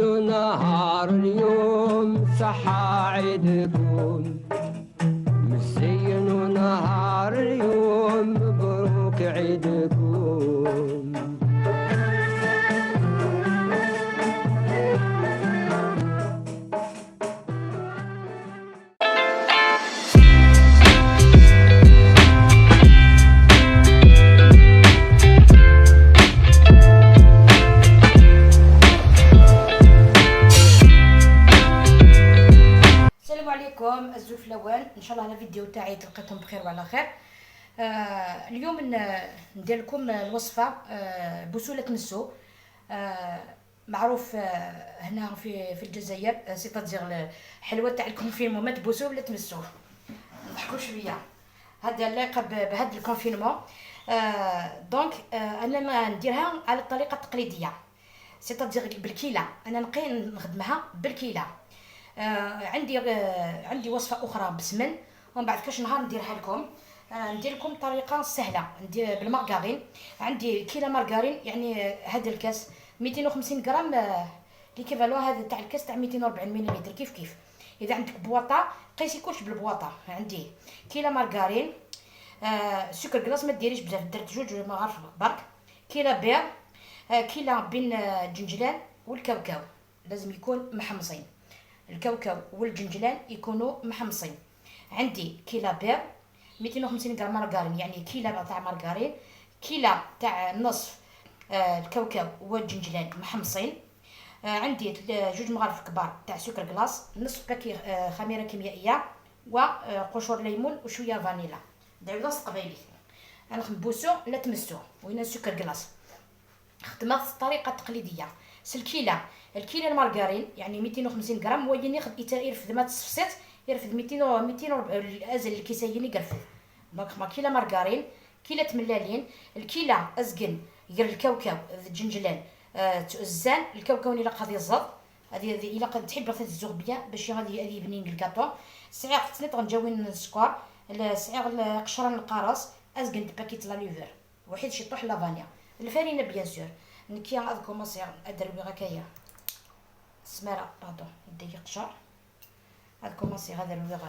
نهار اليوم صحة عيدكم، مزين نهار اليوم مبروك عيدكم. السلام عليكم الزوف الاول، ان شاء الله la vidéo تاعي تلقاكم بخير وعلى خير. اليوم ندير لكم الوصفة بوسو لا تمسو، معروف هنا في الجزائر، c'est-à-dire الحلوة تاع ال confinement، ما تبوسو ولا تمسو. نضحكوا شوية، هذا لايقة بهذا ال confinement. donc انا ما نديرها على الطريقة التقليدية، c'est-à-dire بالكيله. انا نقي نخدمها بالكيله. عندي وصفه اخرى بسمن، ومن بعد كاش نهار نديرها لكم. ندير لكم طريقه سهلة، ندير بالمارغرين. عندي كيلو مارغرين، يعني هذا الكاس 250 غرام، l'équivalent هذا تاع الكاس تاع 240 مليلتر كيف كيف. اذا عندك بواطه قيسي كلش بالبواطه. عندي كيلو مارغرين، سكر glace ما ديريش بزاف، درت جوج مغارف برك، كيلو بيض، كيلو بين الجنجلان والكاوكاو، لازم يكون محمصين. الكاوكاو والجنجلان يكونوا محمصين. عندي كيلو بيض، 250 غرام مارغرين، يعني كيلو تاع مارغرين، كيلو تاع نصف الكاوكاو والجنجلان محمصين. عندي جوج مغارف كبار تاع سكر glace، نصف paquet خميره كيميائية، وقشور ليمون وشوية فانيلا. دعوه قبايلي. انا نبوسو لا تمسو وين سكر glace. خدمة الطريقة التقليدية. الكيله، الكيله المارغرين يعني 250 غرام، وين ياخذ يرفد ما تصفصيت يرفد 200 200 الازل الكيسيين يرفد. donc ما كيله مارغرين، كيله ملالين، الكيله ازقن غير الكاوكاو الجنجلان، الزان الكاوكاو اللي غادي يزط هذه الا قد تحب الزغبيه باش غادي يبنين الكاطو. سعير تسنيت غنجاوين السكر، سعير قشران القارص، ازقن paquet la levure وحيد شي طوح la vanille، الفرينة bien sûr. نكيا غاد commencer ادروي هكايا السماره، pardon يدي قشر. غاد commencer غاد نروي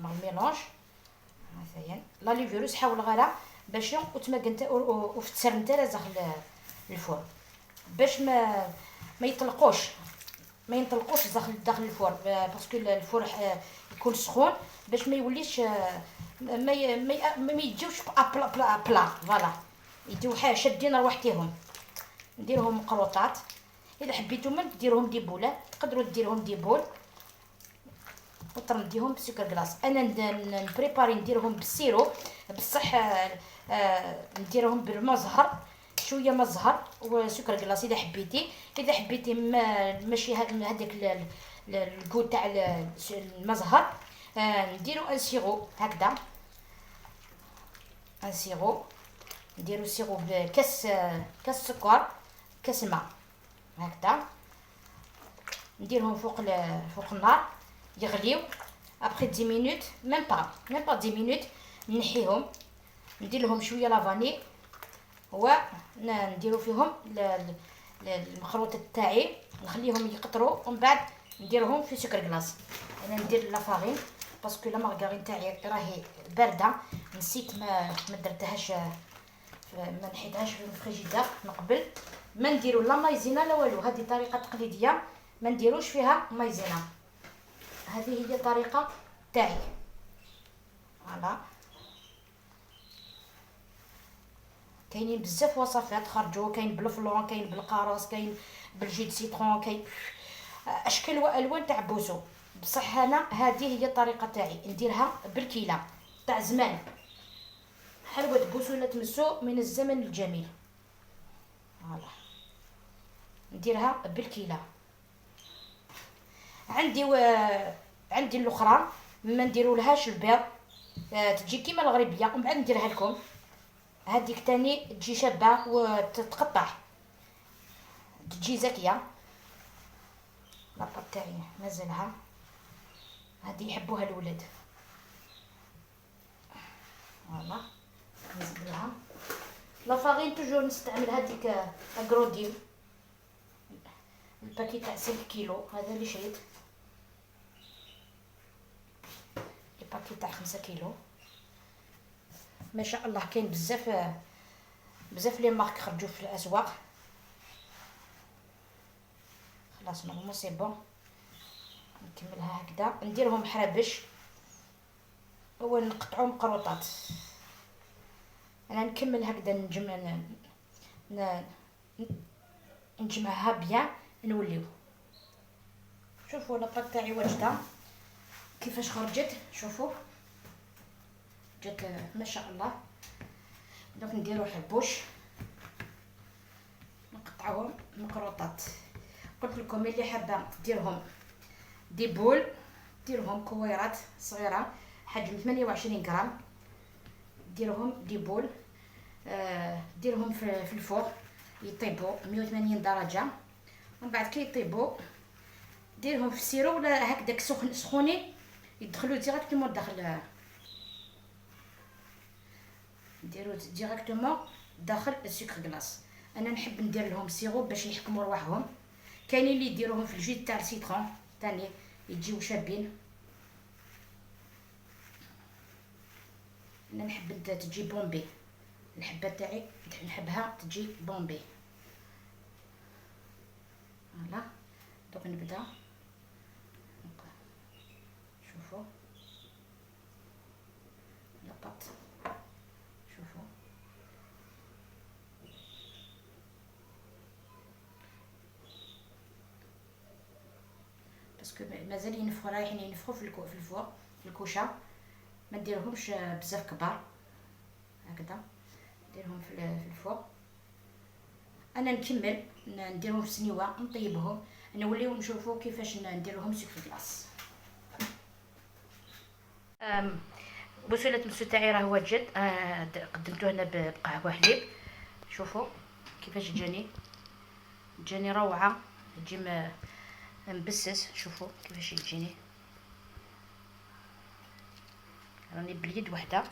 مع ال mélange مثلا la levure حاول غالا باش وتمكنت وفتسر نتا داخل ال four باش ما يطلقوش، ما ينطلقوش داخل ال four، parce que ال four يكون سخون باش ما يوليش ما ما يجيوش plat plat plat voilà، يديو شادين رواحتهم. نديرهم مقروطات، اذا حبيتو من ديرهم des boules، تقدروا ديرهم des boules وترمديهم بسكر glace. انا ن préparer نديرهم بال sirop، بصح نديرهم بالمزهر، شوية مزهر وسكر glace اذا حبيتي. اذا حبيتي ماشي هذاك ال goût تاع المزهر، نديرو un sirop هكذا، un sirop نديرو sirop بكاس كاس سكر كاس ماء هكذا، نديرهم فوق النار يغليو après 10 minutes، même pas 10 minutes نحيهم، ندير لهم شوية la vanille و نديرو فيهم المخروط تاعي، نخليهم يقطروا ومن بعد نديرهم في سكر glace. انا ندير la farine parce que la margarine تاعي راهي باردة، نسيت ما درتهاش، ما نحيتهاش في الفريجيدير من قبل. ما نديرو لا مايزينا لا والو، هذه طريقه تقليدية ما نديروش فيها مايزينا، هذه هي الطريقة تاعي. voilà كاينين بزاف وصفات خرجوا، كاين بال flan، كاين بالقارص، كاين بال jus de citron، كاين اشكال والوان تاع بوسو. بصح انا هذه هي الطريقة تاعي، نديرها بالكيله تاع زمان. حلوة بوسو لا تمسو من الزمن الجميل. voilà نديرها بالكيله. عندي الاخرى ما نديرولهاش البيض، تجي كيما الغريبيه ومن بعد نديرها لكم. هذيك تاني تجي شابه وتتقطع، تجي زكية. la pâte تاعي مازالها، هذه يحبوها الولاد. voilà نزيد لها la farine، toujours نستعمل هذيك اكروديو. ال paquet تاع 5 كيلو هذا اللي شريت، ال paquet تاع 5 كيلو. ما شاء الله كاين بزاف بزاف les marques خرجوا في الاسواق. خلاص normalement c'est bon، نكملها هكذا. نديرهم حرابش ونقطعهم قروطات. انا نكمل هكذا نجمع نجمعها bien نوليو. شوفوا la pâte تاعي واجدة كيفاش خرجت، شوفوا جات ما شاء الله. دوك نديرو حبوش نقطعوهم مقروطات. قلت لكم اللي حابة ديرهم des boules ديرهم كويرات صغيرة حجم 28 غرام، ديرهم des boules، ديرهم في ال four يطيبوا 180 درجه. ومن بعد كي يطيبوا ديرهم في ال sirop ولا هكذاك سخونين يدخلوا directement داخل، ديروا directement داخل ال sucre glace. انا نحب ندير لهم sirop باش يحكموا رواحهم. كاينين اللي يديروهم في ال jus تاع ال citron ثاني يجيو شابين. انا نحب تجي bombée الحبة تاعي، نحبها تجي bombée. voilà دوك نبدا. شوفوا la pâte، شوفوا parce que مازال ينفخوا، رايحين ينفخوا في ال four في الكوشة. ما نديرهمش بزاف كبار هكذا، نديرهم في ال four. انا نكمل نديرهم في سنيوه نطيبهم، نوليو نشوفوا كيفاش نديرهم sucre glace. بوصيله مسو تاعي راه واجد، قدمته هنا بقهوه حليب. شوفوا كيفاش جاني، جاني روعه، تجي مبسس. شوفوا كيفاش يجيني، راني باليد وحده.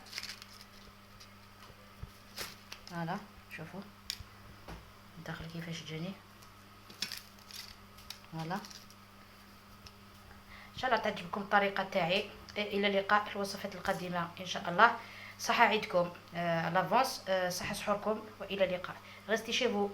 voilà شوفوا داخل كيفاش جاني. voilà ان شاء الله تعجبكم الطريقة تاعي. الى اللقاء في الوصفات القادمة ان شاء الله. صحة عيدكم à l'avance، صحة سحوركم، والى اللقاء. restez chez vous.